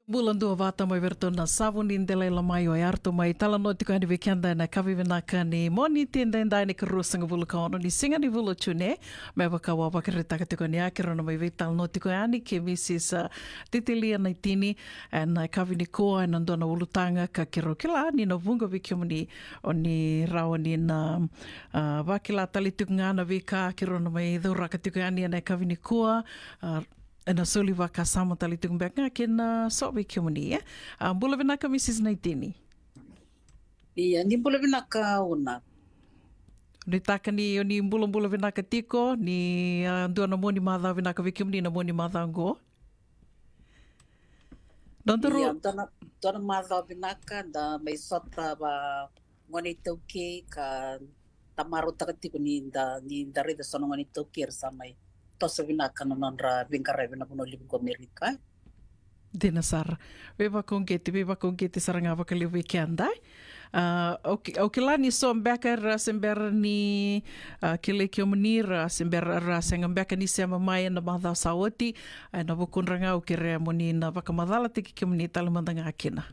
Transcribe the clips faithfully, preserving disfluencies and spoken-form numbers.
Bula duavata mai vei iratou na savu ni delai lamai o Yarto mai talanoa tiko yani vei keda ena yakavi vinaka ni Moniti edaidai na ikaruasagavulu ka ono ni siga ni vula o June. Me vaka au a vakaraitaka tiko ni a keirau na mai veitalanoa tiko yani kei Mrs, a, Titilia Naitini ena yakavi nikua ena dua na ulutaga ka keirau kila ni na vuqa vei kemuni o ni rawa ni na, a, vakila tale tiko ga na veika keirau na mai cauraka tiko yani ena yakavi nikua. A, ena soli vakasama tale tiko beka ga kina so vei kemuni, e? A, bula vinaka Mrs Naitini. Ia, ni bula vinaka Una. Nuitaka ni o ni bulabula vinaka tiko, ni, a, dua na mua ni macawa vinaka vei kemuni na mua ni macawa oqo. Nodaru Ia, dua na, dua na macawa vinaka, da mai sota va gone iTaukei ka da marautaka tiko ni da, ni da raica so na gone iTaukei era sa mai toso vinaka na nodra veiqaravi ena vanua levu ko Amerika. Dina sara. Veivakauqeti, veivakauqeti sara ga vakalevu vei keda. A, au ki-, au kila ni so beka era se bera ni, a, kilai kemuni ra se bera, ra sega beka ni sema mai ena macawa sa oti. A, ena vukudra ga au kerea mo ni na vakamacalataki kemuni tale mada ga kina.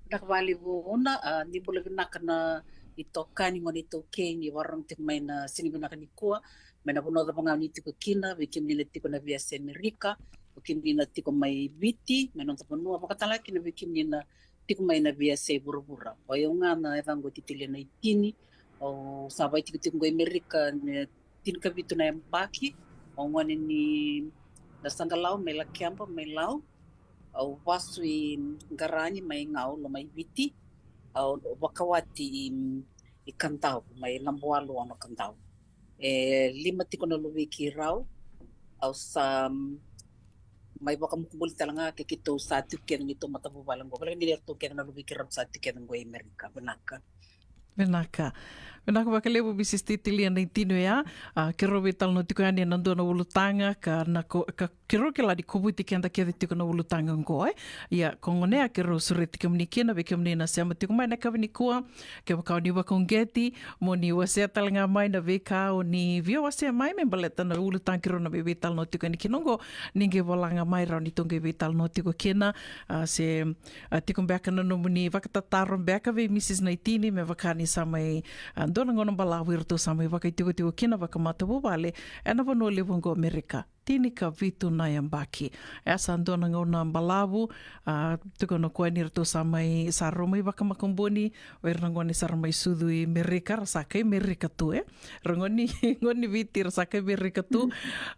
Vinaka vakalevu Una, a, ni bula vinaka na itokani gone iTaukei ni vakarorogo tiko mai na siga vinaka nikua, mai na vanua cava ga o ni tiko kina, vei kemuni na tiko na veiyasai Amerika, o kemuni na tiko mai Viti, mai noda vanua, vakatalega kina vei kemuni na tiko mai na veiyasai vuravura. O yau ga na yacaqu o Titilia Naitini, au sa vakaitikotiko qo i Amerika, ne tinikavitu na yabaki, au gone ni Nasaqalau mai Lakeba mai Lau, au vasu i Qarani mai Gau, Lomaiviti, au vakawati i, i Kadavu, mai Labualu, Ono Kadavu. E lima tiko na luvei keirau, au sa, mm, mai vakamukubuli tale ga ke keitou sa tiko kece ni tou matavuvale qo. Vale ni ratou kece na luvei keirau sa tiko kece qo i Amerika, vinaka. Vinaka. Vinaka vakalevu Mrs Titilia Naitini oya. A, keirau veitalanoa tiko yani ena dua na ulutaga ka na ko-, ka keirau kila ni kovuti keda kece tiko na ulutaga oqo, e. Ia, ko gone a keirau sureti kemuni kina, vei kemuni na sema tiko mai na yakavi nikua. Kevaka o ni vakauqeti, mo ni wasea tale ga mai na veika o ni via wasea mai me baleta na ulutaga keirau na mai veitalanoa tiko yani kina oqo. Ni qai vola ga mai rawa ni tou qai veitalanoa tiko kina, a, se a, tiko beka na nomuni vakatataro beka vei Mrs Naitini me vaka ni sa mai, a, dua na gauna balavu iratou sa mai vakaitikotiko kina vakamatavuvale ena vanua levu oqo Amerika. Tinikavitu na yabaki. E sa dua na gauna balavu, a, tukuna o koya ni ratou sa mai, sa rau mai vakamakubuni, o ira na gone sa ra mai sucu i Amerika, ra sa kai Amerika tu, e. Ra gone, gone ni Viti, ra sa kai Amerika tu.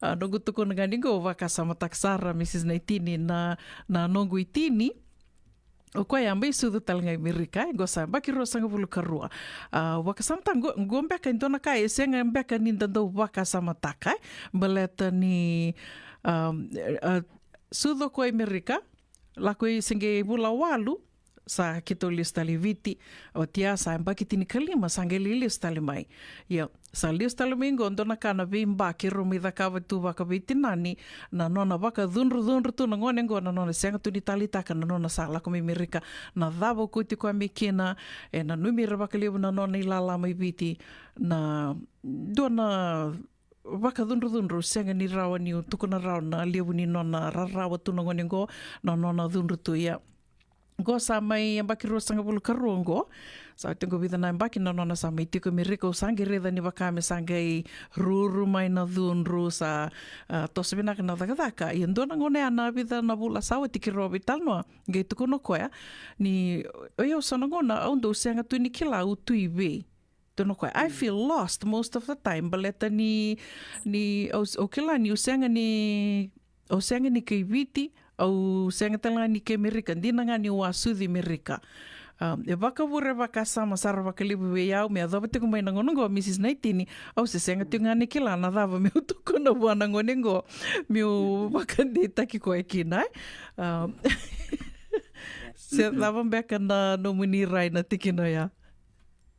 A, noqu tukuna ga ni qo, vakasamataka sara Mrs Naitini na, na noqu itini. O koya a mai sucu tale ga i Amerika, e, qo sa yabaki ruasagavulu ka rua. A, vakasamataka, qo, qo beka e dua na ka e sega beka ni da dau vakasamataka, e. Baleta ni, a, a, sucu o koya i Amerika, lako i se qai vula walu, sa keitou lesu tale i Viti. Oti ya sa yabaki tinikalima, sa qai lai lesu tale mai. Ia, sa lesu tale mai qo, dua na ka na veiba keirau mai cakava tu vakaveitinani, na nona vakacudrucudru tu na gone qo, na nona sega tu ni taleitaka na nona sa lako mai Amerika, na cava o kauti koya mai kina, e nanumi ira vakalevu na nona ilala mai Viti, na dua na vakacudrucudru, sega ni rawa niu tukuna rawa na levu ni nona rarawa tu na gone qo, na nona cudru tu. Ia, qo sa mai yabaki ruasagavulu ka rua qo. Sa oti qo vica na yabaki na nona sa mai tiko i Amerika, au sa qai raica ni vaka me sa qai ruru mai na cudru, sa, a, toso vinaka na cakacaka. Ia dua na gauna ya na vica na vula sa oti keirau veitalanoa, qai tukuna o koya ni, o yau so na gauna au dau sega tu ni kila au tu i vei. Tukuna o koya, I feel lost most of the time. Baleta ni, ni, au, au kila niu sega ni, au sega ni kai Viti, au sega tale ga ni kai Amerika, dina ga niu a sucu i Amerika. A, e vakavure vakasama sara vakalevu vei au, me yacova tiko mai na gauna qo, Mrs Naitini, au se sega tiko ga ni kila na cava meu tukuna vua na gone qo, meu vakadeitaki koya kina, e. A, se cava beka na nomuni rai na tikina oya?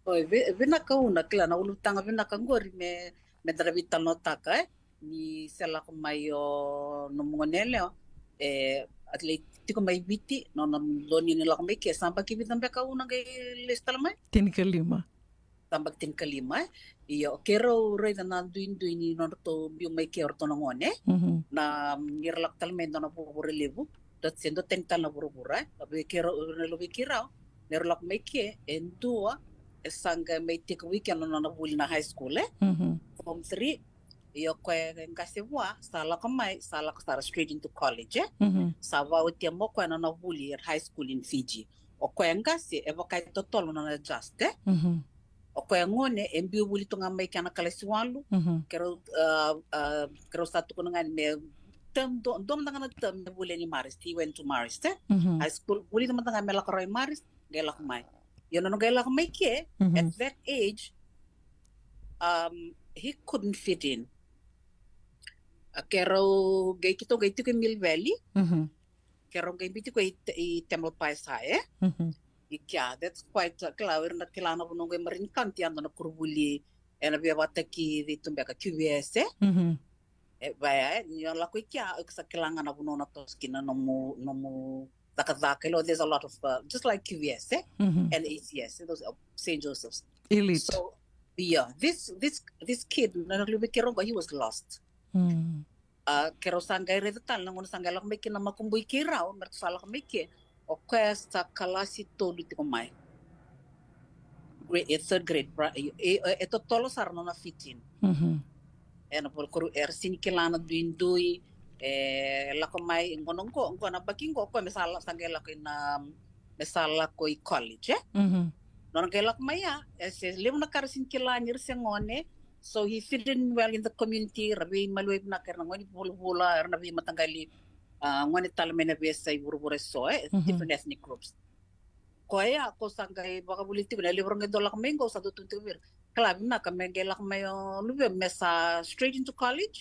Oi, vi-, vinaka Una, kila na ulutaga vinaka qori me, me da na veitalanoataka, e? Ni se lako mai o nomu gone yalewa, e, a lai tiko mai Viti, nona dodonu ni lako mai ke, sa yabaki vica beka Una qai lesu tale mai? Tinikalima. Sa yabaki tinikalima, e? Io, keirau raica na duidui ni nodratou biu mai ke o ratou na gone, e? Mhm. Na, ni ra lako tale mai dua na vuravura levu, dua se dua tani tale na vuravura, e. A vei keirau, na luve keirau, na rau lako mai ke, e dua, e sa qai mai tekivu kina na nona vuli na high school, e. Form three, io koya e qase vua, sa lako mai, sa lako sara straight into college, e. Sa vaotia mo koya na nona vuli at high school in Fiji. O koya e qase, e vaka e totolo na nona adjust, e. O koya gone, e biu vuli tu ga mai kena kalasi walu, keirau, a, a, keirau sa tukuna ga ni me term, dua, dua mada ga na term me vuli ni Marist, he went to Marist, e. High school, vuli mada ga me lako rawa i Marist, qai lako mai. Io na nona qai lako mai ke, at that age, um, he couldn't fit in. A, keirau qai, keitou qai tiko i Mill Valley, keirau qai biuti koya i, i Tamalpais High, e? I kea, that's quite, uh, kila, o ira na kila na vanua qo i Marin County, yadua na koronivuli, e na via vakatakilai tu beka Q V S, e? E, vaya, e, ni o lako i kea, o iko sa kila ga na vanua na toso kina nomu, nomu cakacaka, you know, there's a lot of, uh, just like Q V S, e? And A C S, those, uh, Saint Joseph's. Elite. So, yeah, this, this, this kid, na luve keirau qo, he was lost. A, keirau sa qai raica tale na gauna sa qai lako mai kina na makubui keirau, me ratou sa lako mai ke. O koya sa kalasi tolu tiko mai. Grade, e, third grade, pra-, e, e, e totolo sara na nona fit in. E na vula koru, era sini kila na duidui, e lako mai, qo na qo, qo na baki qo, koya me sa la-, sa qai lako i na, me sa lako i college, e? Nona qai lako mai ya, e se levu na ka ra sini kila ni ra se gone, so he fit in well in the community, ra veimaliwai vinaka, era na gone vulavula, era na veimataqali, a, gone tale mai na veiyasai vuravura eso, e, different ethnic groups. Koya, ko sa qai vakavuli tiko na levu ra qai dau lako mai qo, sa dau tukuna tiko vei ira. Kila vinaka me qai lako mai o luve, me sa straight into college.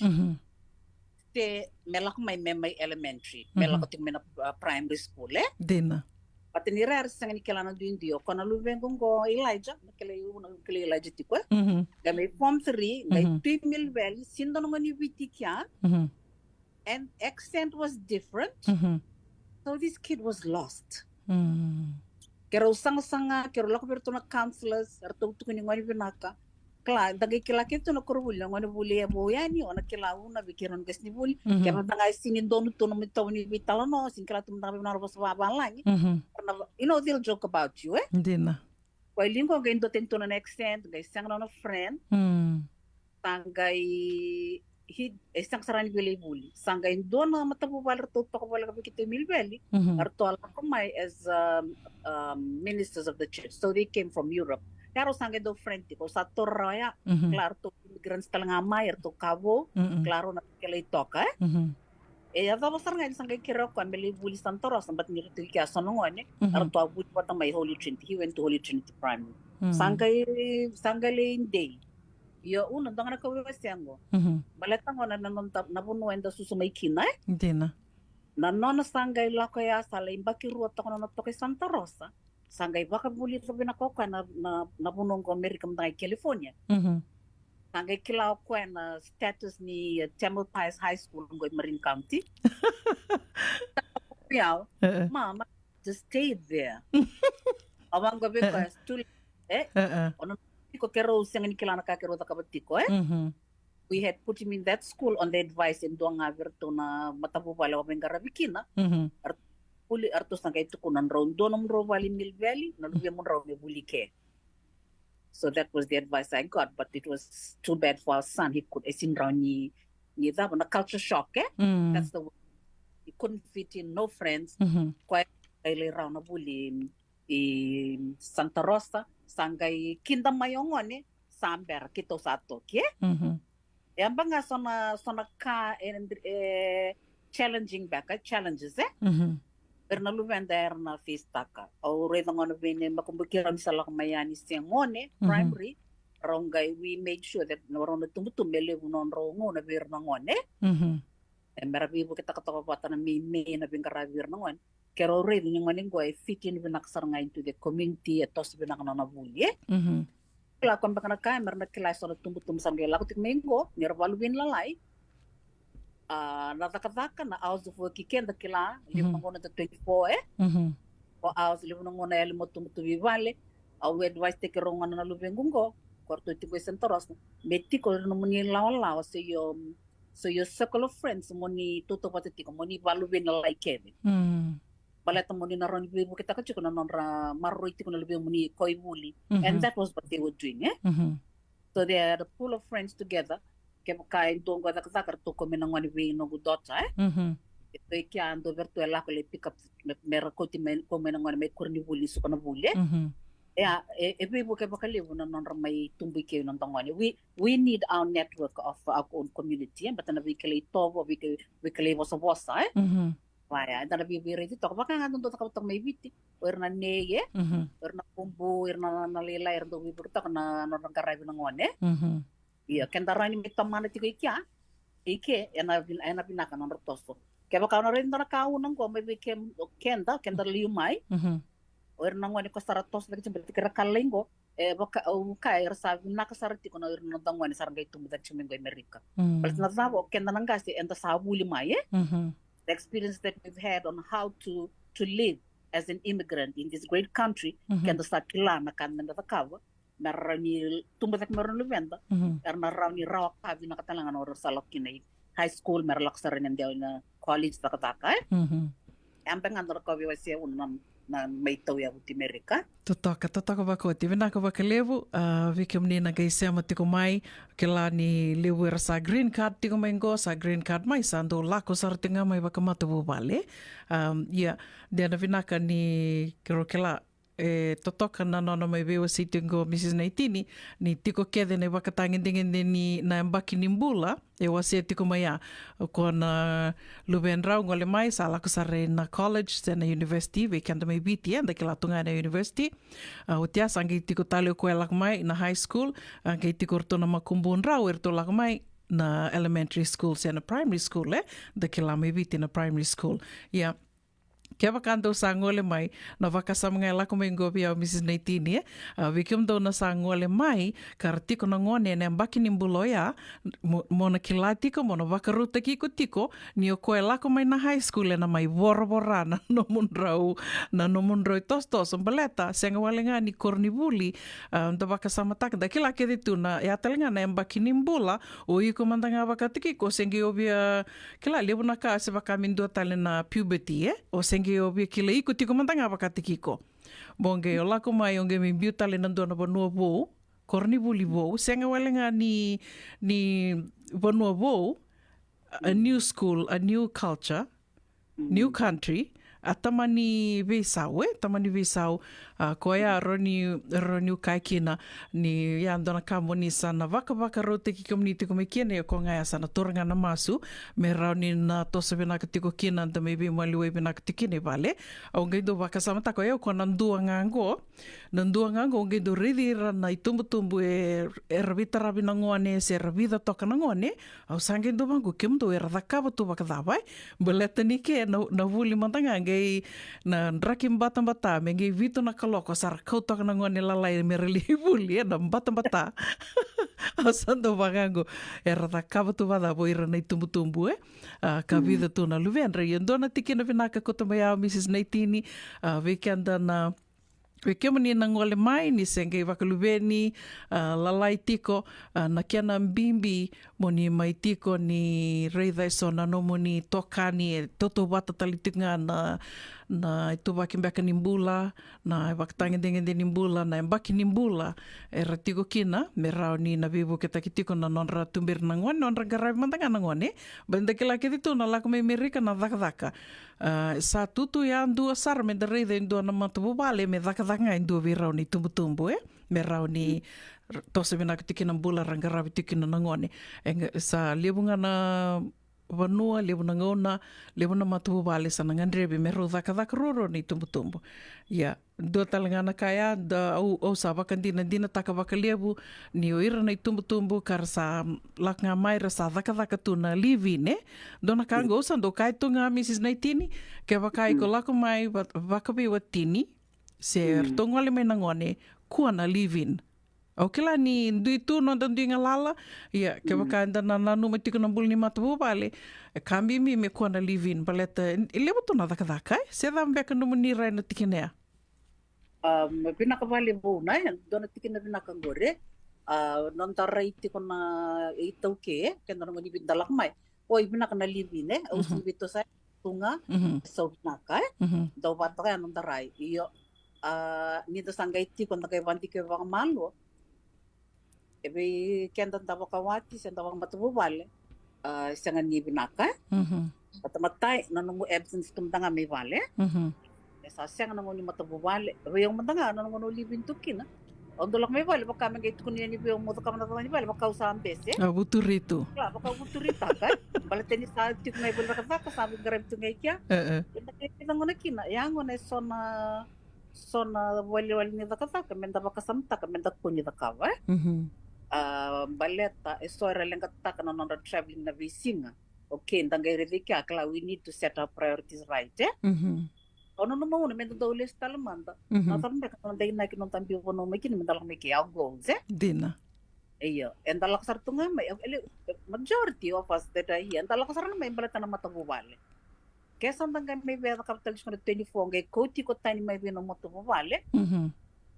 Se me lako mai me mai elementary, me lako tiko mai na, uh, primary school, e? Dina. But ni ra era sega ni kila na duidui, o koya na luve qo, qo Elijah, na kila, na kila Elijah tiko, e? Qai mai form three, qai tu i Mill Valley, sini dua na gone ni Viti kea. And accent was different. So this kid was lost. Keirau sagasaga, keirau lako vei iratou na counselors, eratou tukuni gone vinaka. Kila, da qai kila kece tu na koronivuli, na gone vuli e vou yani, o na kila una vei keirau na qasenivuli. Kevaka da qai sini donu tu na nomu itovo ni veitalanoa, sini kila tu mada ga vei na vosa vavalagi. Era na, you know, they'll joke about you, e? Dina. Koya e liu qo qai dua tani tu na accent, qai sega na nona friend. Sa qai, he, e sega sara ni via lai vuli. Sa qai dua na matavuvale ratou toka voleka vei keitou i Mill Valley. Eratou a lako mai as, um, um, ministers of the church. So they came from Europe. Ya rau sa qai dau friend tiko, sa taura rawa ya. Kila, ratou immigrants tale ga mai, eratou ka vou. Kila, rau na kila i toka, e? E yacova sara ga ni sa qai kerea o koya me lai vuli Santa Rosa, but ni ratou i kea so na gone, eratou a vuli vata mai Holy Trinity. He went to Holy Trinity Primary. Sa qai, sa qai lai dei. Io, una dua ga na ka vei wasea qo. Baleta qo na, na, na, na vanua eda susu mai kina, e? Dina. Na nona sa qai lako ya, sa lai baki rua toka na nona toka i Santa Rosa. Sa qai vakavuli vinaka o koya na, na, na vanua qo Amerika mada ga i California. Sa qai kila o koya na status ni, uh, Tamalpais High School qo i Marin County. Yau, mama, just stay there. Au vaqo vei koya, it's too late, e? O na tiko keirau sega ni kila na ka keirau cakava tiko, e? We had put him in that school on the advice e dua ga vei iratou na matavuvale au a veiqaravi kina. Eratou vuli, eratou sa qai tukuna, drau dua nomudrau vale i Mill Valley, na luvemudrau me vuli ke. So that was the advice I got, but it was too bad for our son. He could, e sini rawa ni, ni cava, na culture shock, e? That's the word. He couldn't fit in, no friends. Koya e lai rawa na vuli i Santa Rosa, sa qai kida mai o gone, sa bera keitou sa toki, e? E a ba ga so na, so na ka e, e challenging beka, challenges, e? Era na luveda era na face taka. Au raica gona vei na makubui keirau ni sa lako mai yani se gone, primary, rau qai, we made sure that na rau na tubutubu me levu nodrau gauna vei ira na gone. E mera veivuketaka toka vata na meimei na veiqaravi vei ira na gone. Keirau raica ni gone qo e fit in vinaka sara ga into the community, e toso vinaka na nona vuli, e? Kila ko beka na ka, mera na kila e so na tubutubu sa qai lako tiko mai qo, ni ra valuve ni lalai. A, na cakacaka, na hours of work i keda kila, levu na gauna da twenty-four, e? O hours, levu na gauna yali mo tubutubu i vale. Au advice taki rau gona na luvequ qo, ko ratou tiko i Santa Rosa, me tiko na nomuni lawalawa se io, So your circle of friends mo ni tautauvata tiko, mo ni vakaluveni lalai kece. Mm. Baleta mo ni na rawa ni veivuketaka tiko na nodra maroroi tiko na luvemuni koivuli. And that was what they were doing, eh? So they had a pool of friends together. Kevaka e dua qo e cakacaka, ratou kau mai na gone vei noqu daughter, eh? E dua i kea, dua vei ratou e lako lai pick up me, me ra kauti mai, kau mai na gone mai koronivuli ni suka na vuli, eh? Ia, e, e veivuke vakalevu na nodra mai tubu i ke na noda gone. We, we need our network of our own community, eh? Baleta na veikilai tovo, veikilai, veikilai vosavosa, eh? Vaya, eda na veiveiraici toka vaka ga dodonu cakava toka mai Viti. O ira na nei, eh? O ira na bubu, o ira na, na lailai, era dau veivuke toka na nodra qaravi na gone, eh? Io, keda rawa ni mai tomana tiko i kea, i ke, ena vin-, ena vinaka na nodra toso. Kevaka o na raica dua na ka una qo mai vei ke, o keda, keda liu mai. O ira na gone ko sa ra toso cake tiko, baleta ke ra ka lalai qo, e vaka, au kaya era sa vinaka sara tiko na ira na noda gone sa ra qai tubu cake tiko mai qo i Amerika. Baleta na cava, o keda na qase, eda sa vuli mai, eh? The experience that we've had on how to, to live as an immigrant in this great country, keda sa kila na ka meda cakava me ra rawa ni tubu cake mai o ira na luveda, era na rawa ni rawa ka vinaka tale ga na o ira sa lako kina i high school, me ra lako sara na dewa ina college cakacaka, eh? Ia beka ga dua na ka au via wasea una na, na mai tauyavu ti Amerika. Totoka, totoka vakaoti. Vinaka vakalevu, a, vei kemuni na qai sema tiko mai, kila ni levu era sa green card tiko mai qo, sa green card mai, sa dau lako sara tiko ga mai vakamatavuvale. Am, ia, de na vinaka ni keirau kila, e, totoka na nona mai veiwasei tiko qo Mrs Naitini, ni tiko kece na ivakatagedegede ni na yabaki ni bula, e wasea tiko mai ya. O koya na luvedrau gole mai, sa lako sara ina college, se na university, vei keda mai Viti, eda kila tu ga na university. A, oti ya sa qai tiko tale o koya e lako mai na high school, a, qai tiko o ratou na makubudrau, eratou lako mai na elementary school, se na primary school, eh? Da kila mai Viti na primary school. Ia, kevaka dou sa gole mai, na vakasama ga e lako mai qo vei au Mrs Naitini, eh? A, vei kemudou na sa gole mai, ka ra tiko na gone ena yabaki ni bula oya, mo, mo na kila tiko, mo na vakarautaki iko tiko, ni o koya e lako mai na high school ena mai voravora na nomudrau, na nomudrau itosotoso, baleta, sega wale ga ni koronivuli, a, da vakasamataka, da kila kece tu na, ya tale ga na yabaki ni bula, o iko mada ga vakataki iko, o se qai o via, kila levu na ka se vaka me dua tale na puberty, eh? O se qai o via kila iko tiko mada ga vakataki iko. Mo qai o lako mai, o qai mai biu tale na dua na vanua vou, koronivuli vou, sega wale ga ni, ni vanua vou, a new school, a new culture, new country, a tamani veisau, eh? Tamani veisau, a, koya rawa ni, rawa niu kaya kina, ni ya dua na ka mo ni sa na vakavakarautaki kemuni tiko mai kina, ia o koya ga ya sa na taura ga na masu, me rawa ni na toso vinaka tiko kina, da mai veimaliwai vinaka tiko kina i vale. Au qai dau vakasamataka, o yau o koya na dua ga qo, na dua ga qo, au qai dau raici ira na itubutubu e, era veitaravi na gone, se era vica toka na gone, au sa qai dau vaqo, kemudou era cakava tu vakacava, eh? Baleta ni ke na, na vuli mada ga qai na draki batabata, me qai vitu na kaloko sa ra kau toka na gone lalai me ra lai vuli, eh, na batabata. Au sa dau vaqo, era cakava tu vakacava o ira na itubutubu, eh? A, ka vica tu na luvedra. Ia dua na tikina vinaka kauta mai ya o Mrs Naitini, a, vei keda na, vei kemuni na gole mai, ni se qai vakaluveni, a, lalai tiko, a, na kena bibi mo ni mai tiko ni raica eso na nomuni itokani, e tautauvata tale tiko ga na, na ituvaki beka ni bula, na ivakatagedegede ni bula, na yabaki ni bula era tiko kina, me rawa ni na veivuketaki tiko na nodra tuberi na gone, nodra qaravi mada ga na gone. Baleta da kila kece tu na lako mai Amerika na cakacaka. A, sa tutu yadua sara me da raica e dua na matavuvale me cakacaka ga e dua vei rau na itubutubu, eh? Me rawa ni r-, toso vinaka tiko kina na bula, ra qaravi tiko kina na gone. E, sa levu ga na vanua, levu na gauna, levu na matavuvale sa na gadrevi me rau cakacaka ruarua na itubutubu. Ia, dua tale ga na ka ya, da, au, au sa vakadinadinataka vakalevu ni o ira na itubutubu ka ra sa lako ga mai ra sa cakacaka tu na live-in, eh? Dua na ka qo au sa dau kaya tu ga, Mrs Naitini, kevaka iko lako mai va-, vakaveiwatini, se ratou gole mai na gone, kua na live-in. Au kila ni dui tu noda dui galala, ia, kevaka eda na nanuma tiko na bula ni matavuvale, e ka bibi me kua na live-in, baleta e levu tu na cakacaka, eh? Se cava beka nomuni rai na tikina ya? Um, vinaka vakalevu na, eh, dua na tikina vinaka qori. A, noda rai tiko na iTaukei, e, keda na gone ni Viti da lako mai. Oi, vinaka na live-in, e, au sega ni via tosa tu ga, so vinaka, e. Dau vata ga noda rai. Io, a, ni da sa qai tiko, da qai vadike vakamalua. E vei keda da vakawati, se da vakamatavuvale. A, sega ni vinaka, e. Vata matai, na nomu absence tu mada ga mai vale. E sa sega na gauna ni matavuvale. E vei au mada ga, na gauna au live-in tu kina. Au dau lako mai vale, vaka me qai tukuni yani vei au mo cakava na cakacaka ni vale, vaka au sa bese. A vuturi tu. Kila, vaka au vuturitaka, e. Baleta ni sa tiko ga i vale cakacaka, sa veiqaravi tu ga i kea. E, e. Eda qai kece gona kina, ya gona e so na, so na valewale ni cakacaka, meda vakasamataka, meda kua ni cakava, e. A, baleta, e so era leqataka na nodra travelling na veisiga. Okay, da qai raica i kea, kila, we need to set our priorities right, e? O na nomu gauna, meda dau lesu tale mada. Na cava beka na noda inaki, noda biu vanua mai kina, meda lako mai kea, our goals, e? Dina. Io, eda lako sara tu ga mai, e, e, majority of us that are here, eda lako sara ga mai baleta na matavuvale. Ke sa da qai mai via cakava tale tiko na twenty-four, qai kau tiko tani mai vei na matavuvale.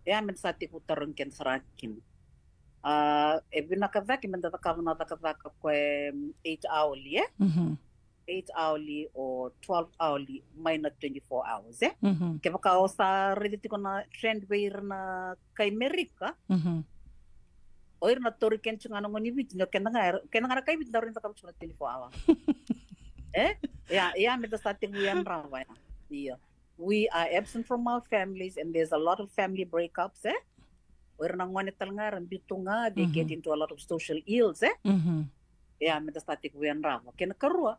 Ia, meda sa tekivu tarogi keda sara kina. A, e vinaka cake meda cakava na cakacaka ko e, mm, eight hourly, e? Eight hourly or twelve hourly mai na twenty-four hours, e? Kevaka o sa raica tiko na trend vei ira na kai Merika, o ira na tauri keda tiko ga na gone ni Viti, ni o keda ga, keda ga na kai Viti da rawa ni cakava tiko na twenty-four hour. E? Ia, ia, meda sa tekivu yadrava, ia. Io. We are absent from our families and there's a lot of family breakups, e? O ira na gone tale ga era biu tu ga, they get into a lot of social ills, e? Ia, meda sa tekivu yadrava. Kena karua,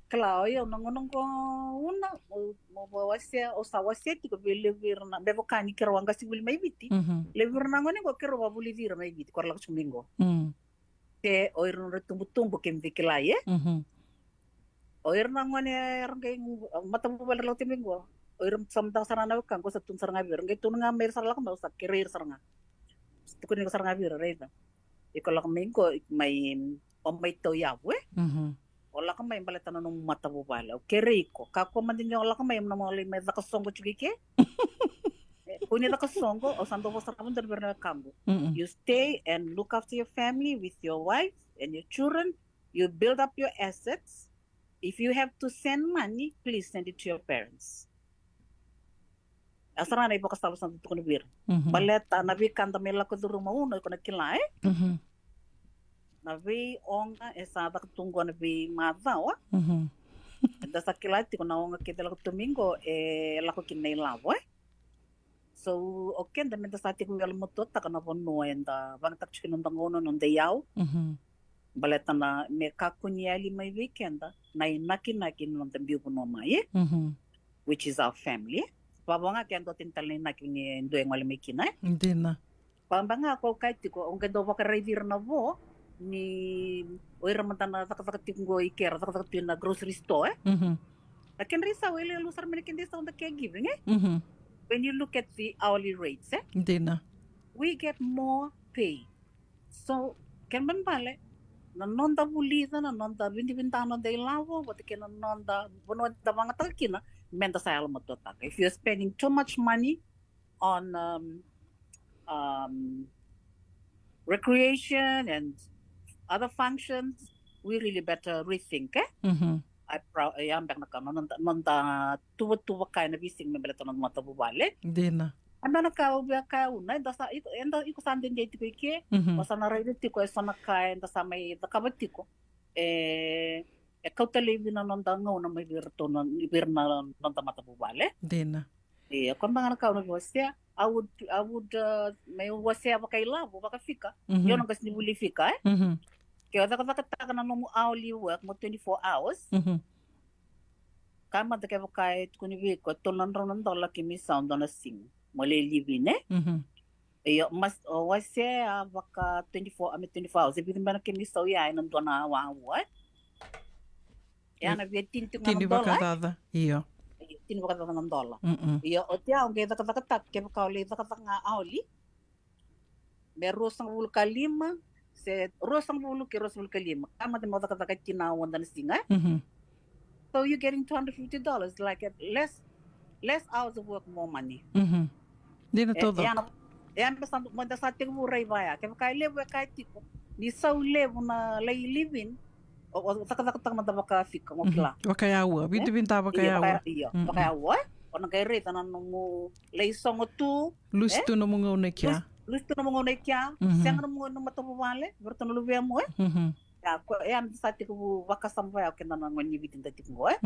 kila, o yau na gauna qo, una, mo, mo wasea, au sa wasea tiko vei levu ira na, me vaka ni keirau a qasenivuli mai Viti. Levu ira na gone qo keirau a vulici ira mai Viti, ko ra lako tiko mai qo. Se o ira na nodra tubutubu, kemuni kila, e? O ira na gone era qai matavuvale ra lako tiko mai qo. O ira sa mada sara na wekaqu, au sa tukuna sara ga vei ira, qai tukuna ga mai ira sara lako mai, au sa kerei ira sara ga. Tukuni iko sara ga vei ira, raica. Iko lako mai qo, mai, o mai tauyavu, e? O lako mai baleta na nomu matavuvale. Au kerei iko. Kakua mada ni o lako mai, mo na lai mai caka soqo tiko i ke. E, kua ni caka soqo, au sa dau vosa sara ga vei ira na wekaqu. You stay and look after your family with your wife and your children. You build up your assets. If you have to send money, please send it to your parents. A sara na ivakasala sa da tukuna vei ira. Baleta na veika da mai lako curuma, una, iko na kila, e? Na veioga e sa caka tu qo na veimacawa. Eda sa kila tiko na oga kece lako tu mai qo e lako kina na ilavo, e? So, o keda meda sa tekivu yalomatuataka na vanua eda vagataka tiko kina noda gauna, noda iyau. Baleta na me kakua ni yali mai vei keda na inakinaki ni noda biu vanua mai, e? Which is our family. Vavo ga ke dua tani tale na inaki ni dua e gole mai kina, e? Dina. Vavo ga ko au kaya tiko, au qai dau vakaraici ira na vo ni o ira mada na cakacaka tiko qo i ke, ra cakacaka tu na grocery store, e? Na kedra isau e levu sara mai na kedra isau da caregiving, e? When you look at the hourly rates, e? Dina. We get more pay. So, kena ibalebale, na noda vulica, na noda vidavida, noda ilavo, vata kei na noda vanua da vagataka kina, meda sa yalomatuataka. If you're spending too much money on, um, um, recreation and other functions, we really better rethink, e? I pro-, e, ya beka na ka, noda, noda tuvatuva kaya na veisiga me baleta na noda matavuvale. Dina. A beka na ka au via kaya, una, eda sa, iko, eda, iko sa dede tiko i ke, o sa na raica tiko e so na ka eda sa mai cakava tiko. E, e kauta laivi na noda gauna mai vei iratou na, vei ira na noda matavuvale. Dina. Ia, ko beka na ka au na via wasea, I would, I would, uh, mai wasea vakailavo, vakafika. Io, na qasenivuli fika, e? Ke o cakacakataka na nomu hourly work mo twenty-four hours. Ka mada kevaka e tukuni vei iko e tolu na drau na dola kemu isau dua na siga mo lai live-in, e? Io, mas, o wasea vaka twenty-four, a me twenty-four hours. E vica beka na kemu isau ya ena dua na aua, e? Ya na via tini tiko ga na dola, e? Tini vakacaca, io. Io, tini vakacaca na dola. Io, oti ya o qai cakacakataka, kevaka o lai cakacaka ga hourly. Me ruasagavulu ka lima, se ruasagavulu ke ruasagavulu ka lima. Ka mada mo cakacaka e tini na aua dua na siga, e? So you're getting two hundred fifty dollars, like, at less, less hours of work, more money. Dina, e, taucoko. Ya na, E a me sa mada sa tekivu rai vaya. Kevaka e levu e kaya tiko ni sau levu na lai live-in, o, o cakacakataka mada vakafika, mo kila. Vakayaua, vidavida vakayaua. Io, vakayaua, e? O na qai raica na nomu lai sogo tu. Lusi tu nomu gauna i kea. Lusi tu nomu gauna i kea. Sega nomu gauna matavuvale vei ratou na luvemu, e? Ia, ko e a me sa tekivu vakasama vaya o keda na gone ni Viti da tiko qo, e?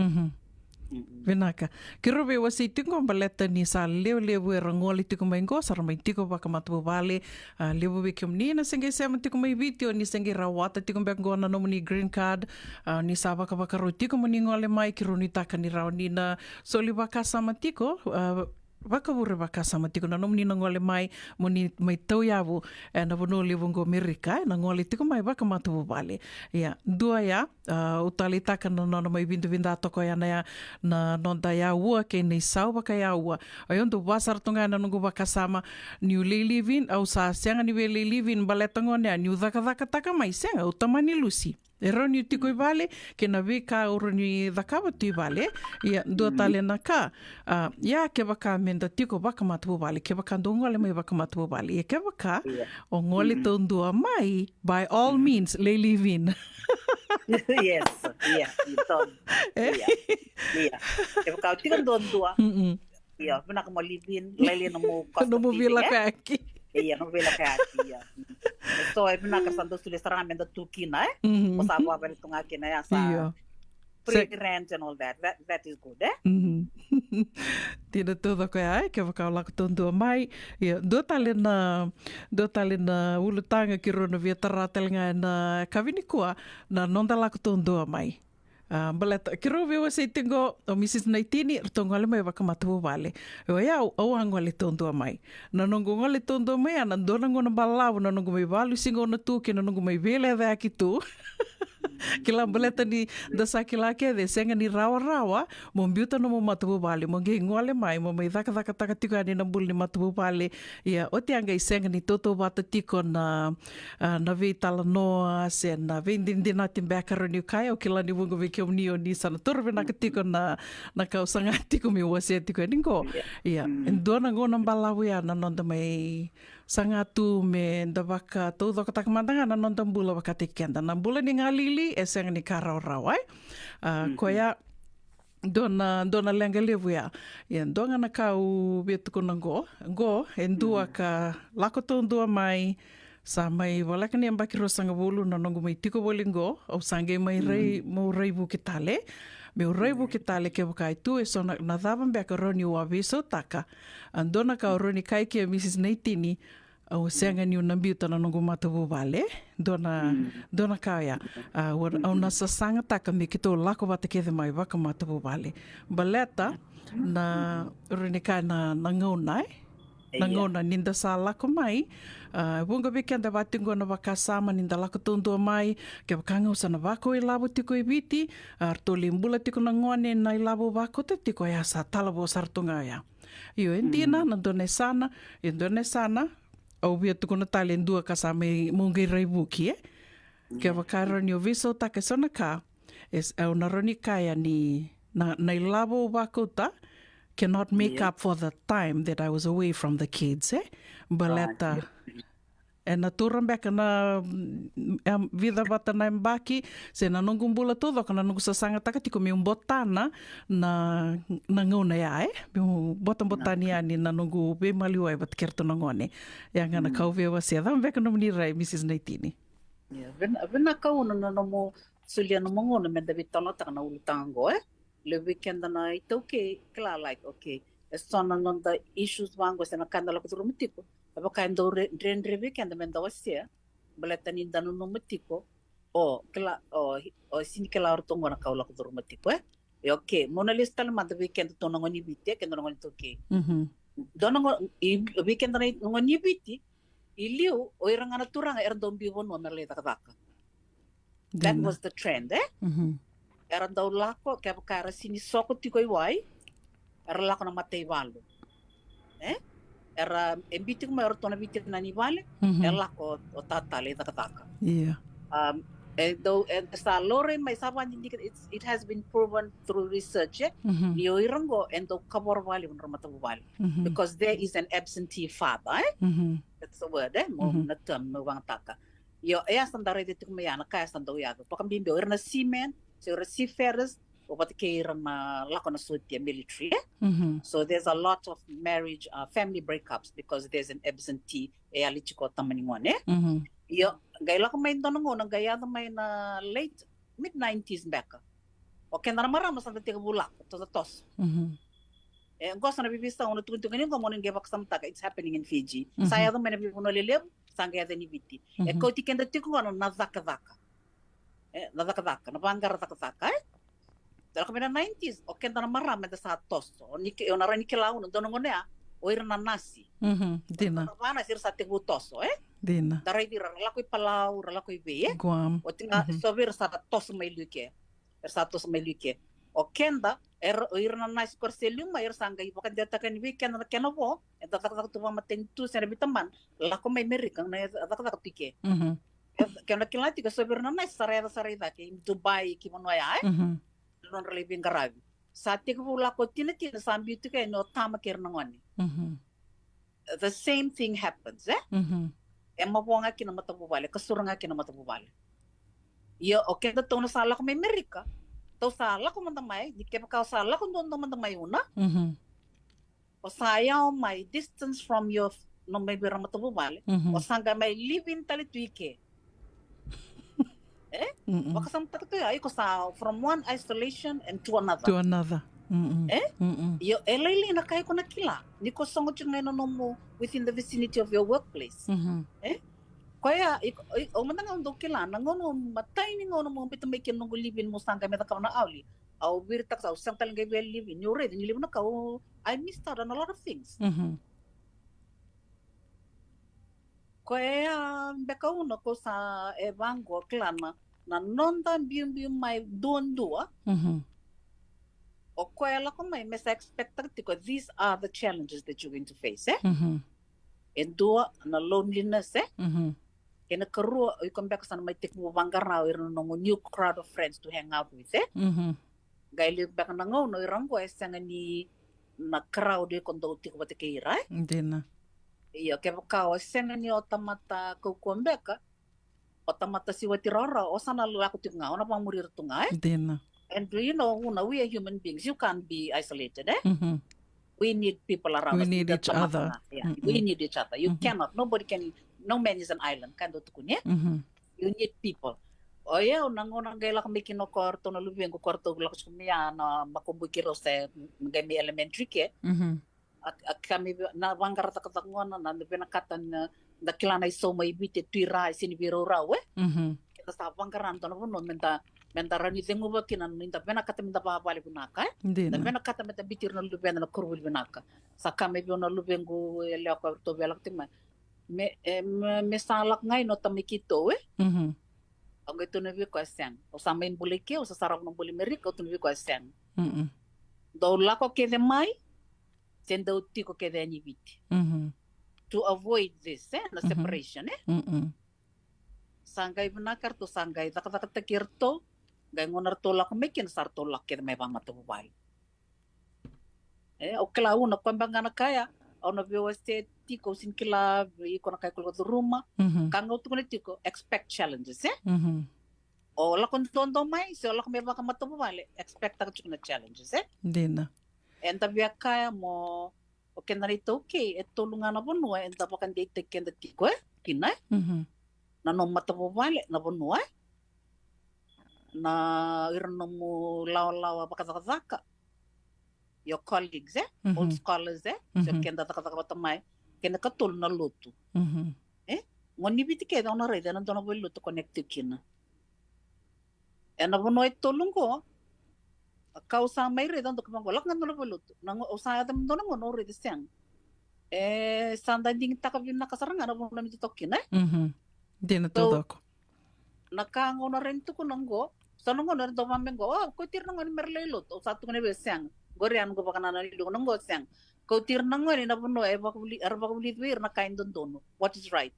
Vinaka. Keirau veiwasei tiko qo baleta ni sa levulevu era gole tiko mai qo, sa ra mai tiko vakamatavuvale. A, levu vei kemuni na se qai sema tiko mai Viti, o ni se qai rawata tiko beka qo na nomuni green card. A, ni sa vakavakarau tiko mo ni gole mai, keirau nuitaka ni rawa ni na soli vakasama tiko, a, vakavure vakasama tiko na nomuni na gole mai, mo ni mai tauyavu ena vanua levu qo Amerika, e, na gole tiko mai vakamatavuvale. Ia, dua ya, a, au taleitaka na nona mai vidavida toka ya na ya, na noda yaua kei na isau vakayaua. O yau dau vasara tu ga ena noqu vakasama niu lai live-in, au sa sega ni via lai live-in baleta gona ya niu cakacakataka mai, sega, au tamani lusi. E rawa niu tiko i vale kei na veika au rawa ni cakava tu i vale. Ia, dua tale na ka, a, ia kevaka meda tiko vakamatavuvale, kevaka dou gole mai vakamatavuvale, ia kevaka o gole taudua mai, by all means, lai live-in. Yes, ia, ia, ia. Kevaka o tiko duadua, ia, vinaka mo live-in, lailai nomu cost of living, e? Nomu veilakoyaki. Ia, nomu veilakoyaki, ia. So, e vinaka sa dau solia sara ga meda tu kina, e? Mo sa vakavale tu ga kina, ia, sa free rent and all that. That, that is good, e? Dina taucoko ya, e? Kevaka o lako taudua mai. Ia, dua tale na, dua tale na ulutaga keirau na via tara tale ga ena yakavi nikua, na noda lako taudua mai. A, baleta keirau veiwasei tiko qo, o Mrs Naitini, ratou gole mai vakamatavuvale. O yau, au a gole taudua mai. Na noqu gole taudua mai ya na dua na gauna balavu, na noqu mai valusi gauna tu kei na noqu mai veilecayaki tu. Kila, baleta ni da sa kila kece, sega ni rawarawa mo biuta nomu matavuvale, mo qai gole mai mo mai cakacakataka tiko yani na bula ni matavuvale. Ia, oti a qai sega ni tautauvata tiko na, a, na veitalanoa se na veidinadinati beka rawa niu kaya. Au kila ni vuqa vei kemuni o ni sa na toro vinaka tiko na, na ka au saga tiko meu wasea tiko yani qo. Ia, e dua na gauna balavu ya na noda mai saga tu meda vakataucokotaka mada ga na noda bula vakataki keda. Na bula ni galili e sega ni ka rawarawa, e? A, koya dua na, dua na leqa levu ya. Ia, dua ga na ka au via tukuna qo, qo e dua ka lako taudua mai, sa mai voleka ni yabaki ruasagavulu na noqu mai tiko voli qo, au sa qai mai rai, meu rai vuki tale. Meu rai vuki tale kevaka e tu e so na, na cava beka rawa niu a veisautaka. A, dua na ka au rawa ni kaya kei Mrs Naitini, au sega niu na biuta na noqu matavuvale. Dua na, dua na ka oya. A, au, au na sasagataka me keitou lako vata kece mai vakamatavuvale. Baleta na, rawa ni kaya na, na gauna, e? Na gauna ni da sa lako mai. A, vuqa vei keda vati qo na vakasama ni da lako taudua mai, kevaka ga au sa na vakau ilavo tiko i Viti, a, ratou lai bula tiko na gone na ilavo vakauta tiko, oya sa talavo sara tu ga oya. Io, e dina, na dua na yasana, e dua na yasana, au via tukuna tale e dua ka sa mai, meu qai rai vuki, e? Kevaka rawa niu veisautaka e so na ka, e, au na rawa ni kaya ni na, na ilavo au vakauta cannot make up for the time that I was away from the kids, e? Baleta ena taura beka na, mm, em, vica vata na yabaki, se na noqu bula taucoko na noqu sasagataka tiko meu botana na, na gauna ya, e? Meu botabotani yani na noqu veimaliwai vata kei ratou na gone. Ya ga na ka au via wasea. Cava beka nomuni rai, Mrs Naitini? Ia, vina, vinaka Una na nomu solia nomu gauna meda veitalanoataka na ulutaga qo, e? Levu vei keda na iTaukei, kila, like, okay, e so na noda issues vaqo se na ka eda lako curuma tiko, e vaka e dau re-, dredre vei keda meda wasea, baleta ni da nanuma tiko, o, kila, o, o sega ni kila o ratou qo na ka au lako curuma tiko, e? E, okay, meu na lesu tale mada vei keda tou na gone ni Viti, e, keda na gone iTaukei. Dua na gone, i, vei keda na gone ni Viti, i liu, o ira ga na turaga era dau biu vanua mera lai cakacaka. That was the trend, e? Era dau lako, kevaka era sega ni soko tiko i wai, era lako na mataivalu. E? Era, e biu tiko mai o ratou na veitinani i vale, e lako o tata lai cakacaka. Ia. Um, E dau, e sa laurai mai, sa vakadidike, it's, it has been proven through research, e? Ni o ira qo e dau kavoro vakalevu na nodra matavuvale. Because there is an absentee father, e? That's the word, e? Mo na term meu vagataka. Io, e a sa da raica tiko mai ya na ka e sa dau yaco. Vakabibi o ira na seamen, se o ira seafarers, o vata kei ira na lako na sotia, military, e? So there's a lot of marriage, uh, family breakups because there's an absentee, e yali tiko o tama ni gone, e? Io, qai lako mai dua na gauna, qai yaco mai na late, mid nineties beka. O keda na marama sa da tekivu lako, toso, toso. E, qo sa na veiveisau au na tukuna tiko ni qo mo ni qai vakasamataka, it's happening in Fiji. Sa yaco mai na veivanua lelevu, sa qai yaco ni Viti. E kauti keda tiko qo na, na cakacaka. E, na cakacaka, na vaqara cakacaka, e? Da lako mai na nineties, o keda na marama eda sa toso. O ni ke, o na rawa ni kila au na dua na gauna ya, o ira na nasi. Dina. Na vanasi ira sa tekivu toso, e? Dina. Da raici ira, ra lako i Palau, ra lako i vei, e? Guam. Oti ga, so vei ira sa toso mai liu ke. Era sa toso mai liu ke. O keda, era, o ira na nasi ko ra se liu mai, era sa qai vakadewataka yani vei keda na kena vo, eda cakacaka tu vakamatanitu se na veitabana, lako mai Merika, na cakacaka tu i ke. Ke na kila tiko, so vei ira na nasi sa ra yaco sara i cake, i Dubai, ki vanua ya, e? Nodra lai veiqaravi. Sa tekivu lako tinatina, sa biu tiko yani o tama kei ira na gone. The same thing happens, e? E mavoa ga kina matavuvale, kasura ga kina matavuvale. Ia o keda tou na sa lako mai Merika, tou sa lako mada mai, ni kevaka o sa lako duadua mada mai Una, o sa yawa mai, distance from your, nomu ivei ira matavuvale, o sa qai mai live in tale tu i ke. E? Vakasamataka tu ya, iko sa from one isolation and to another. To another. E? Io, e lailai na ka iko na kila ni ko sogo tiko ga ena nomu, within the vicinity of your workplace. E? Koya, iko, i, au mada ga au dau kila na gauna, matai ni gauna mo biuta mai kina noqu live in, mo sa qai mai cakava na hourly. Au viritaka sa, au sega tale ga ni via live in, niu raica ni levu na ka au, I missed out on a lot of things. Koya beka Una ko sa e vaqo, kila na, na noda biubiu mai duadua. O koya lako mai me sa expect-taka tiko, these are the challenges that you're going to face, e? E dua na loneliness, e? Kei na karua, o iko beka sa na mai tekivu vaqara o ira na nomu new crowd of friends to hang out with, e? Qai liu beka na gauna o ira qo e sega ni na crowd iko dau tiko vata kei ira, e? Dina. Io, kevaka o sega ni o tamata kaukauwa beka, o tamata siwati rawarawa, o sa na lako tiko ga, o na vakamuri ira tu ga, e? Dina. And you know, Una, we are human beings. You can't be isolated, e? We need people around us. We need each other. Yeah, we need each other. You cannot, nobody can, no man is an island, ka dau tukuni, e? You need people. O yau na gauna qai lako mai kina o koya, o ratou na luvequ, o koya ratou lako tiko mai ya na makubui keirau se qai mai elementary ke. A, a ka mai vei, na vaqara cakacaka gona, na, na vinakata na, da kila na isau mai Viti e tu i ra, e sega ni veiraurau, e? Keda sa vaqara dua na vanua me da, me da rawa ni ceguva kina, ni da vinakata me da vavale vinaka, e? Dina. Da vinakata me da biuti ira na luveda na koronivuli vinaka. Sa ka mai vei au na luvequ yalewa ko ratou via lako tiko mai. Me, e, me, me sa lako ga i no tamai keitou, e? Au qai tukuna vei koya, sega. Au sa mai bula i ke, au sa sarava na bula i Merika, au tukuna vei koya, sega. Dou lako kece mai, se dou tiko kece yani i Viti. To avoid this, e, na separation, e? Sa qai vinaka, ratou sa qai cakacakataki iratou, qai gauna ratou lako mai kina, sa ratou lako kece mai vakamatavuvale. E, au kila, au na, koya beka ga na ka ya au na veiwasei tiko, au sega ni kila vei iko na ka iko lako curuma. Ka ga au tukuna tiko, expect challenges, e? O lako duadua mai se o lako mai vakamatavuvale, expect-taka tiko na challenges, e? Dina. Eda via kaya mo, o keda na iTaukei, e tolu ga na vanua eda vakadeitaki keda tiko, e? Kina, e? Na nomu matavuvale, na vanua, e? Na ira nomu lawalawa vakacakacaka, your colleagues, e? Old scholars, e? So keda cakacaka vata mai. Kena katolu na lotu. E? Gone ni Viti kece au na raica ena dua na valenilotu connect tiko kina. Ena vanua e tolu qo, a ka au sa mai raica, au dau kaya vaqo, lako ga dua na valenilotu. Na gauna au sa yaco me dua na gauna au raica, sega. E, sa da digitaka vinaka sara ga na vanua me da toka kina, e? Dina taucoko. Na ka gauna rawa ni tukuna qo, so na gauna era dau vaka me qo, o, kauti ira na gone me ra lai lotu. Au sa tukuna vei au, sega. Qori a noqu vakanananu, na qo, sega. Kauti ira na gone na vanua e vakavuli, era vakavulici vei ira na ka e dodonu. What is right?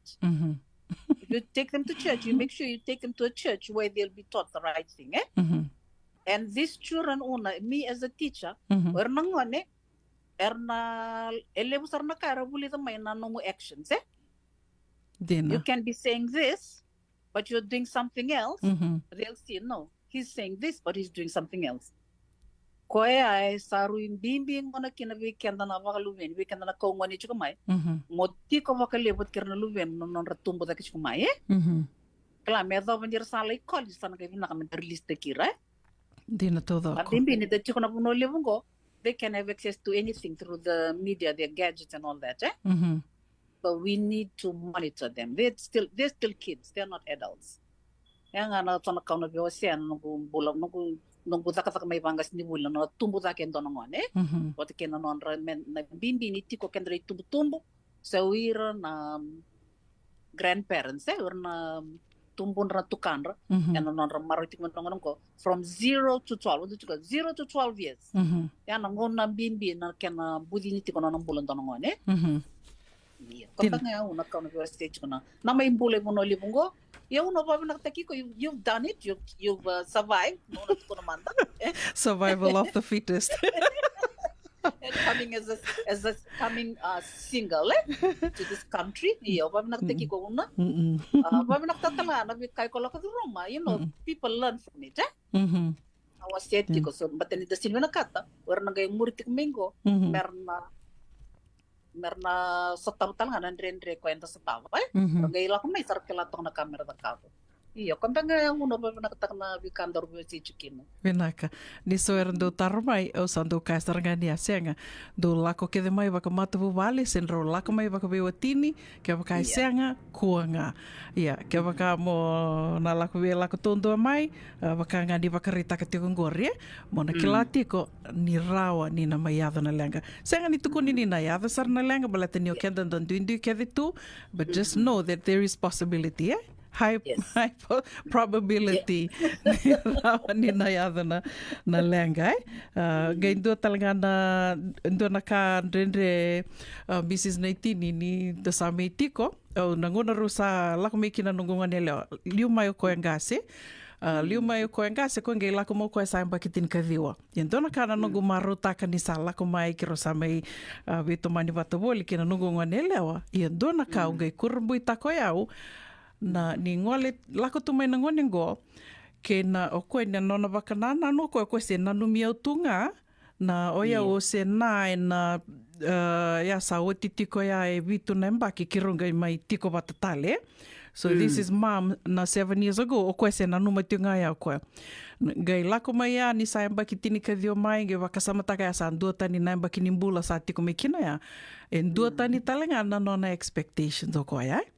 If you take them to church, you make sure you take them to a church where they'll be taught the right thing, eh? Mhm. And these children, Una, me as a teacher, Mhm. era na gone, era na, e levu sara na ka era vulica mai na nomu actions, eh? You Dina. can be saying this, but you're doing something else. Mhm. They'll see, no, he's saying this, but he's doing something else. Koya e sa rui bibi gona kina vei keda na vakaluveni, vei keda na kau gone tiko mai. Mhm. Mo tiko vakalevu vata kei ira na luvemu na nodra tubu cake tiko mai, eh? Mhm. Kila me yacova ni ra sa lai college sa na qai vinaka me da release-taki ira, eh? Dina A taucoko. bibi ni da tiko na vanua levu qo, they can have access to anything through the media, their gadgets and all that, eh? Mhm. But we need to monitor them. They're still, they're still kids. They're not adults. Ya ga na so na kau na veiwasei na noqu bula, noqu, noqu cakacaka mai vaqasenivuli, na nona tubu cake e dua na gone, eh? Mhm. Vata kei na nodra me, na bibi ni tiko kedra itubutubu, se o ira na, um, grandparents, eh, o ira na, um, tubudra na tukadra, Mhm. ena nodra marau tiko mai na gone qo, from zero to twelve, o tiko zero to twelve years. Mhm. Ya na gauna bibi na kena bucini tiko na nona bula dua na gone, eh? Mhm. Ia, ko taga ya Una kau na veiwasei tiko na, na mai bula i vanua levu qo. Ia Una, vakavinakataki iko, you, you've done it, you've, you've, uh, survived. Na Una tukuna mada. Eh, Survival of the fittest. and coming as a, as a coming, uh, single, eh, to this country. Ia, vakavinakataki iko Una. Mm-mm. Uh, vakavinakataka tale ga na veika iko lako curuma. You know, people learn from it, eh? Mhm. Na wasea tiko, so, but ni da sega ni vinakata, o ira na qai muri tiko mai qo, Mhm. mera na, mera na sotava tale ga na dredre ko eda sotava, eh? Mhm. Ra qai lako mai sa ra kila toka na ka mera cakava. Ia, ko beka ga ya Una, vakavinakataka na veika daru veiwasei tiko kina. Vinaka. Ni so era dau taro mai, au sa dau kaya sara ga ni a sega. Dau lako kece mai vakamatavuvale, se drau lako mai vakaveiwatini, kevaka e sega, kua ga. Ia, kevaka mo na lako vei, lako taudua mai, a, vaka ga ni vakaraitaka tiko qori, e? Mo na kila tiko ni rawa ni na mai yaco na leqa. Sega ni tukuni ni na yaco sara na leqa, baleta ni o keda da duidui kece tu, but just know that there is possibility, e? High, Yes. High po-, probability ni rawa ni na yaco na, na leqa, e? A, qai dua tale ga na, dua na ka dredre, a, Mrs Naitini, ni da sa mai tiko, au, na gauna rau sa lako mai kina noqu gone yalewa, liu mai o koya qase, a, liu mai o koya qase, koya qai lako mai o koya sa yabaki tinikaciwa. Ia dua na ka na noqu marautaka ni sa lako mai, keirau sa mai, a, veitomani vata voli kei na noqu gone yalewa. Ia dua na ka au qai kurabuitaka o yau, na, ni gole, lako tu mai na gone qo, kei na, o koya na nona vakanananu o koya, o koya se nanumi au tu ga, na o yau o se na, ena, a, ya sa oti tiko ya e vitu na yabaki keirau qai mai tiko vata tale. So this is mom na seven years ago, o koya se nanuma tiko ga ya o koya. N-, qai lako mai ya ni sa yabaki tinikaciwa mai, qai vakasamataka ya sa duatani na yabaki ni bula sa tiko mai kina ya. E duatani tale ga na nona expectations o koya, e?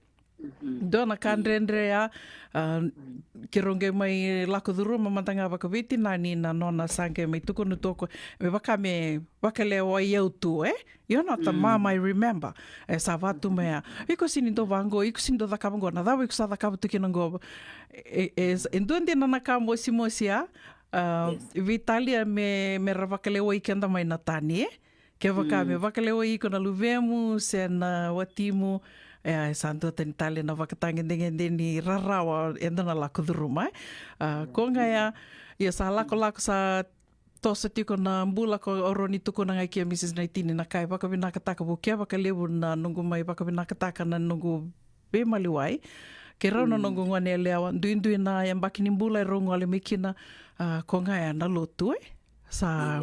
Dua na ka dredre ya, a, keirau qai mai lako curuma mada ga vakaveitinani na nona sa qai mai tukuna tu o koya, me vaka me vakalewai au tu, e? You're not the mom I remember. E sa vatu mai ya. Iko sega ni dau vaqo, iko sega ni dau cakava qo, na cava iko sa cakava tu kina qo? E, e, e dua dina na ka mosimosi ya, a, veitalia me, me ra vakalewai keda mai na tani, e? Kevaka me vakalewai iko na luvemu se na watimu, e, e sa duatani tale na vakatagedegede ni rarawa eda na lako curuma, e? A, ko ga ya, ia sa lakolako sa toso tiko na bula, ko au rawa ni tukuna ga kei Mrs Naitini na ka e vakavinakataka vou, kevaka levu na noqu mai vakavinakataka na noqu veimaliwai. Keirau na noqu gone yalewa, duidui na yabaki ni bula e rau gole mai kina, a, ko ga ya na lotu, e? Sa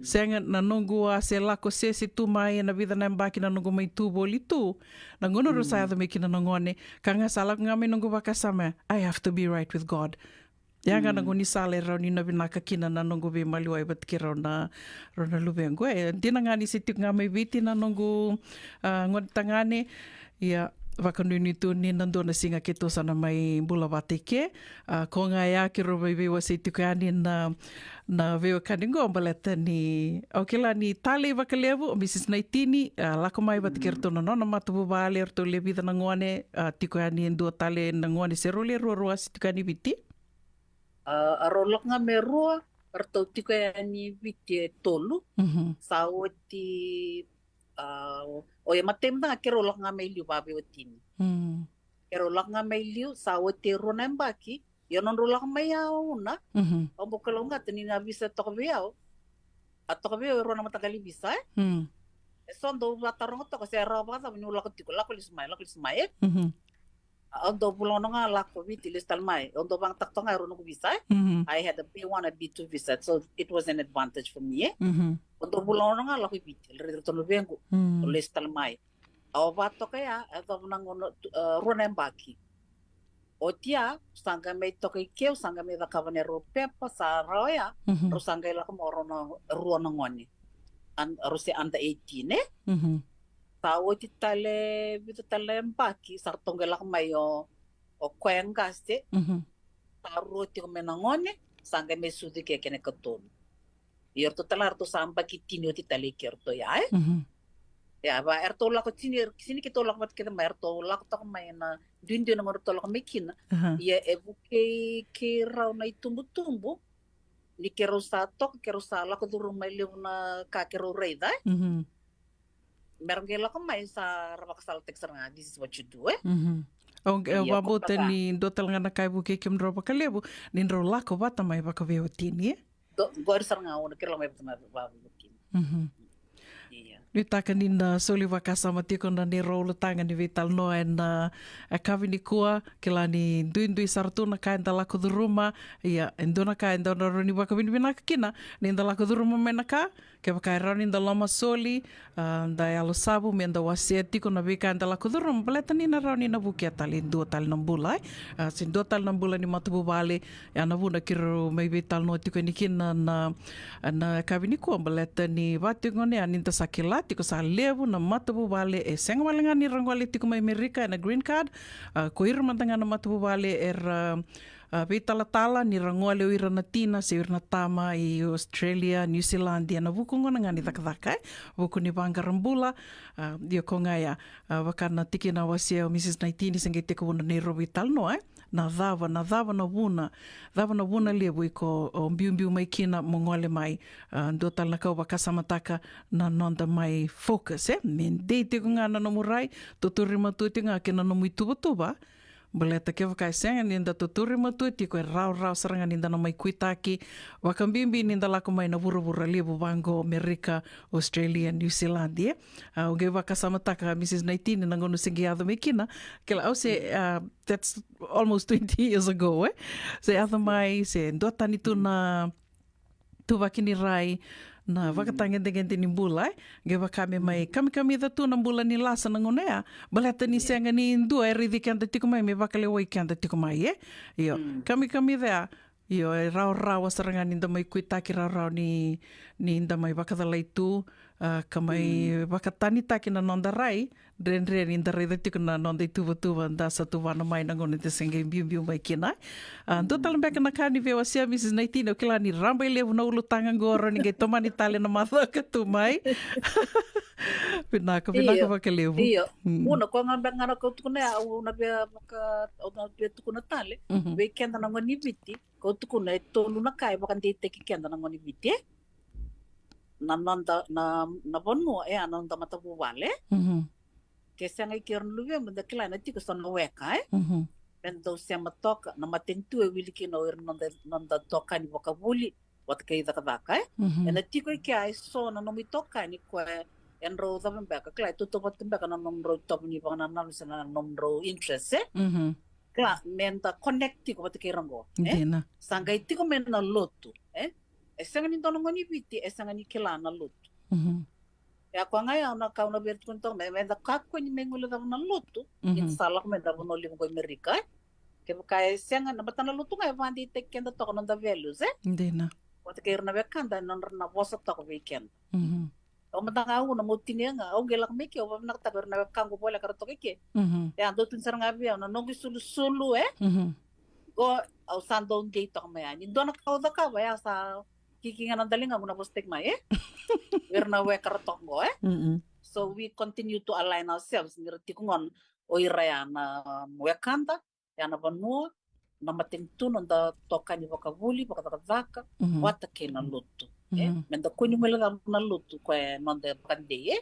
sega na noqu a se lako sese tu mai ena vica na yabaki na noqu mai tu voli tu. Na gauna rau sa yaco mai kina na gone, ka ga sa lako ga mai noqu vakasama, I have to be right with God. Ya ga na gaunisala e rawa ni na vinaka kina na noqu veimaliwai vata kei rau na, rau na luvequ. E dina ga ni se tiko ga mai Viti na noqu, a, gone tagane, ia vakanuinui tu ni na dua na siga keitou sa na mai bula vata i ke. A, ko ga ya keirau mai veiwasei tiko yani na, na veiwekani qo baleta ni au kila ni talei vakalevu o Mrs Naitini, a, lako mai vata kei ratou na nona matavuvale, eratou le vica na gone, a, tiko yani e dua tale na gone se rau le ruarua se tiko yani Viti. A, a rau lako ga me rua, ratou tiko yani Viti e tolu. Sa oti, a, o ya matai mada ga keirau lako ga mai liu vaveiwatini. Keirau lako ga mai liu, sa oti e rua na yabaki. Ia nodrau lako mai au na, Mhm. au bau kalougata ni na visa e toka vei au. A toka vei au e rua na mataqali visa, e? Mm. E so dau vataroga toka se rawa vakacava niu lako tiko, lako lesu mai, lako lesu mai, e? Mhm. Au dau vula ono ga lako Viti, lesu tale mai. Au dau vagataka toka ga e rua noqu visa, e? Mhm. I had a B one, a B two visa, so it was an advantage for me, e? Mhm. Au dau vula ono ga lako i Viti, raici ratou na luvequ. Mm. Au lesu tale mai. Au va toka ya, e yacova na gauna, tu- e, rua na yabaki. Oti ya, sa qai mai toka i ke, sa qai mai cakava na rau pepa, sa rawa ya, Mhm. rau sa qai lako mai rau na rua na gone. An- rau se under eighteen, e? Mhm. Sa oti tale, vitu tale na yabaki, sa ratou qai lako mai o, o koya qase, Mhm. sa rua tiko mai na gone, sa qai mai sucu ke kena ikatolu. Ia ratou tale ga ratou sa yabaki tini oti tale i ke ratou ya, e? Mhm. Ia, va, eratou lako tini, tini keitou lako vata kece mai, eratou lako toka mai na duidui na gauna ratou lako mai kina. Aha. Ia, e vukei keirau na itubutubu, ni keirau sa toka, keirau sa lako curuma e levu na ka keirau raica, e? Mhm. Mera qai lako mai sa ra vakasalataki sara ga, this is what you do, e? Mhm. Au, au Ia, vakabauta ko ni dua tale ga na ka e vukei kemudrau vakalevu, ni drau lako vata mai vakaveiwatini, e? Do- qori sara ga au na keirau lako mai vata mai vakaveiwatini. Mhm. Ia. Nuitaka ni na soli vakasama tiko na neirau ulutaga ni veitalanoa ena, e, yakavi nikua, kila ni duidui sara tu na ka eda lako curuma, ia, e dua na ka eda na rawa ni vakavinavinaka kina, ni da lako curuma mai na ka, kevaka e rawa ni da lomasoli, a, da yalosavu, me da wasea tiko na veika eda lako curuma, baleta ni na rawa ni na vukea tale e dua tale na bula, e. A, se dua tale na bula ni matavuvale, ia na vuna keirau mai veitalanoa tiko yani kina na, na, na yakavi nikua, baleta ni vaka tiko gona ya ni da sa kila tiko sa levu na matavuvale e sega wale ga ni ra gole tiko mai Amerika ena green card, a, ko ira mada ga na matavuvale era, a, veitalatala ni ra gole o ira na tina se o ira na tama i Australia, New Zealand, ena vuku gona ga ni cakacaka, e, vuku ni vaqara bula, a, ia ko ga ya, a, vaka na tikina a wasea o Mrs Naitini, se qai tekivu na neirau veitalanoa, e. Na cava, na cava na vuna, cava na vuna levu iko o biubiu mai kina mo gole mai, a, dua tale na ka au vakasamataka na noda mai focus, e? Me dei tiko ga na nomu rai, tuturi matua tiko ga kei na nomu ituvatuva, baleta kevaka e sega ni da tuturi matua tiko e rawarawa sara ga ni da na mai kuitaki, vakabibi ni da lako mai na vuravura levu vaqo, Amerika, Australia, New Zealand, e? A, au qai vakasamataka Mrs Naitini na gauna se qai yaco mai kina, kila au se, a, that's almost twenty years ago, e? Se yaco mai, se duatani tu na tuvaki ni rai, na vakatagedegede ni bula, e? Qai vaka me mai kamikamica tu na bula ni lasa na gauna ya, baleta ni sega ni dua e raici keda tiko mai, me vakalewai keda tiko mai, e? Io, kamikamica ya, io, e rawarawa sara ga ni da mai kuitaki rawarawa ni, ni da mai vakacalai tu, a, ka mai vakatanitaki na noda rai, dredre ni da raica tiko na noda ituvatuva da sa tuvana mai na gauna da se qai biubiu mai kina. A, dua tale beka na ka ni veiwasea Mrs Naitini, au kila ni raba i levu na ulutaga qo, rawa ni qai tomani tale na macawa ka tu mai. Vinaka, vinaka vakalevu. Io. Vuna ko ga beka ga na kau tukuna ya, au na via vaka, au na via tukuna tale vei keda na gone ni Viti, kau tukuna e tolu na ka e vakadeitaki keda na gone ni Viti, e? Na noda, na, na vanua, e, a noda matavuvale. Ke sega i kei ira na luvemu, da kila na tiko so na weka, e? Me dau sema toka, na matanitu e wili kina o ira na noda, noda tokani vakavuli vata kei cakacaka, e? Ena tiko i kea e so na nomu itokani koya e drau cava beka, kila e tautauvata beka na nomudrau itovo ni vakanananu se na nomudrau interest, e? Kila, me da connect tiko vata kei ira qo, e? Sa qai tiko me na lotu, e? E sega ni dua na gone ni Viti e sega ni kila na lotu. E a koya ga ya na ka au na via tukuna toka mai, me da kakua ni mai guilecava na lotu ni da sa lako mai na vanua levu qo i Amerika, e? Kevaka e sega, na matana lotu ga e vakadeitaki keda toka na noda values, e? Vata kei ira na wekada, e nodra na vosa toka vei keda. Au mada ga au na meu tinia ga, au qai lako mai ke, au vakavinakataka ira na wekaqu voleka ra toka i ke. E a dau tukuni sara ga vei au na noqu isulusulu, e? Qo au sa dau dei toka mai yani. Dua na ka au cakava, e a sa kiki ga na daligamu na vosataki mai, e? Vei ira na weka ra toka qo, e? So we continue to align ourselves, ni ra tiko gona o ira ya na wekada, ya na vanua, na matanitu, noda tokani vakavuli, vakacakacaka, vata kei na lotu, e? Me da kua ni guilecava na lotu, koya e noda vakadei, e?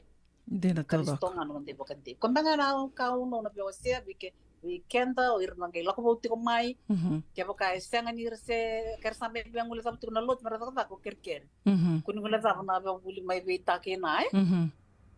Dina taucoko. Karisito ga na noda vakadei. Koya beka ga na ka au na via wasea vei ke vei keda, o ira na qai lako vou tiko mai. Mhm. Kevaka e sega ni ra se, ke ra sa mai via guilecava tiko na lotu me ra cakacaka, o kerekere. Mhm. Ko ni guilecava na veivuli mai vei Takina, e? Mhm.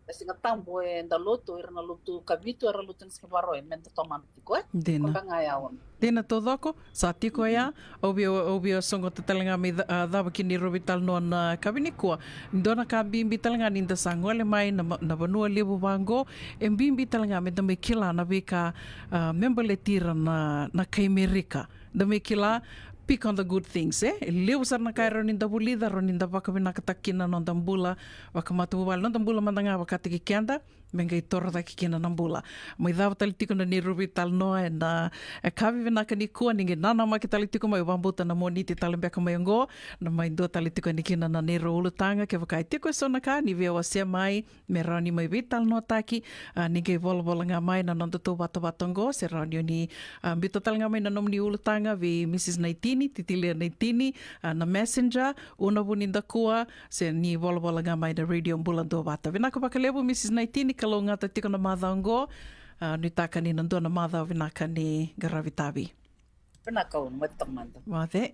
Na Siga Tabu eda lotu, o ira na lotu kavitu era lotu na Siga Vakarauwai, meda tomana tiko, e? Dina. Koya ga ya, Ono. Dina taucoko, sa tiko ya. Au via, au via sogota tale ga me ca-, a, cava kina neirau veitalanoa na yakavi nikua. Dua na ka bibi tale ga ni da sa gole mai na ma-, na vanua levu vaqo, e bibi tale ga meda mai kila na veika, a, me baleti ira na, na kai Merika. Da mai kila, pick on the good things, e? E levu sara na ka e rawa ni da vulica, rawa ni da vakavinakataka kina na noda bula vakamatavuvale, noda bula mada ga vakataki keda, me qai toro cake kina na bula. Mai cava tale tiko na neirau veitalanoa ena, e, yakavi vinaka nikua, ni qai nanamaki tale tiko mai, vakabauta na Moniti tale beka mai oqo, na mai dua tale tiko yani kina na neirau ulutaga, kevaka e tiko eso na ka ni via wasea mai, me rawa ni mai veitalanoataki, a, ni qai volavola ga mai na nodatou vatavata oqo, se rawa ni o ni, a, biuta tale ga mai na nomuni ulutaga vei Mrs Naitini, Titilia Naitini, a, na Messenger, Una Vunidakua, se ni volavola ga mai na Radio Bula Duavata. Vinaka vakalevu, Mrs Naitini, kalougata tiko na macawa oqo, a, nuitaka ni na dua na macawa vinaka ni qaravi tavi. Vinaka, Ono, mai toka mada. Moce.